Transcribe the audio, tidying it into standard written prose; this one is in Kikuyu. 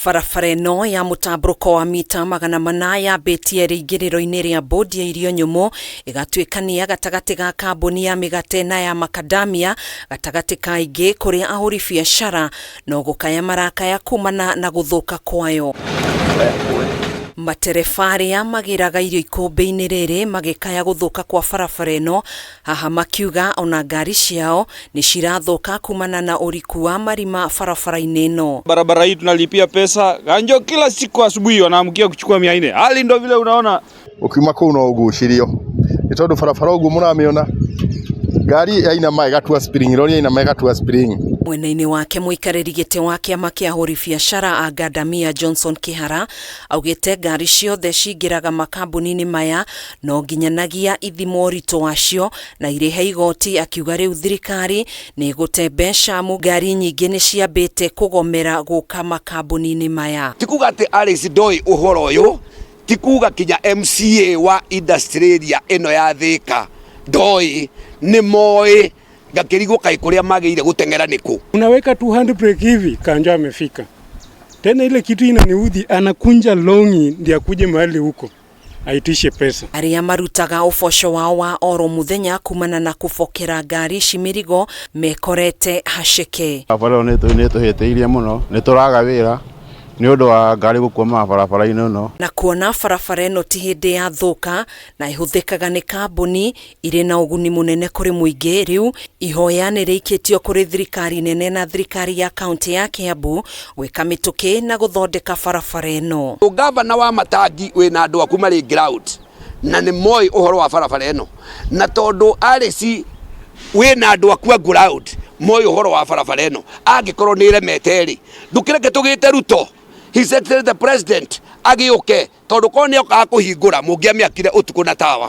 Barabara ĩno ya mũtambũrũko wa mita 400 yambĩtie rĩingĩrĩro-inĩ rĩa bodi ya irio nyũmũ ĩgatuĩkania gatagatĩ ga kambuni ya mĩgate na ya makadamia gatagatĩ ka ingĩ kũrĩa ahũri biacara no gũkaya marakaya kumana na gũthũka kwayo. Matereba arĩa magĩraga irio ikũmbĩ-inĩ rĩrĩ magĩkaya gũthũka kwa barabara ĩno haha makiuga ona ngari ciao nĩ cirathũka kumana na ũriku wa marima barabara-inĩ ĩno. Barabara hii tunalipia pesa ganjo kila siku asubuhi wanaamkia kuchukua 400. Hali ndo vile unaona. Ukiuma kũu no ũgucĩrio nĩ tondũ barabara ũguo mũramĩona ngari yainama ĩgatua spring, rori yainama ĩgatua spring. Mwena-inĩ wake mũikarĩri gĩtĩ wa kĩama kĩa ahũri biacara a Gadamia Johnson Kihara augĩte ngari ciothe cingĩraga makambuni-inĩ maya no nginyanagia ithimwo ũritũ wacio na irĩhe igoti, akiuga rĩu thirikari nĩ ĩgũte mbeca amu ngari nyingĩ nĩ ciambĩte kũgomera gũka makambuni-inĩ maya. Ti kuga atĩ Alice ndoĩ ũhoro ũyũ, ti kuga kinya MCA wa industry area ĩno ya Thika ndoĩ, nĩ moĩ ngakĩrigwo kaĩ kũrĩa magĩire gũteng'era nĩkũ. Unaweka tu handbrake hivi, kanjo amefika. Tena ile kitu inaniudhi, anakunja longi ndiye akuje mahali huko aitishe pesa. Arĩa marutaga ũboco wao wa oro mũthenya kumana na kũbokera ngari ici mĩrigo mekorete haceke. Barabara ĩyo nĩ ĩtũhĩtĩirie mũno, nĩ tũraga wĩra nĩ ũndũ wa ngari gũkwama barabara-inĩ ĩno. Na kuona barabara ĩno ti hĩndĩ ya thũka na ĩhũthĩkaga nĩ kambuni irĩ na ũguni mũnene kũrĩ mũingĩ, rĩu ihoya nĩ rĩikĩtio kũrĩ thirikari nene na thirikari ya kaunti ya Kiambu gwĩka mĩtũkĩ na gũthondeka barabara ĩno. Gavana wa Matangi wĩna andũ aku marĩ ground na nĩ moĩ ũhoro wa barabara ĩno, na tondũ Alice wĩna andũ aku a ground moĩ ũhoro wa barabara ĩno, angĩkorwo nĩ ĩremete rĩ, ndũkĩreke tũgĩte Ruto, His Excellency the President agĩũke, tondũ korwo nĩ okaga kũhingũra mũngĩamĩakire ũtukũ na tawa.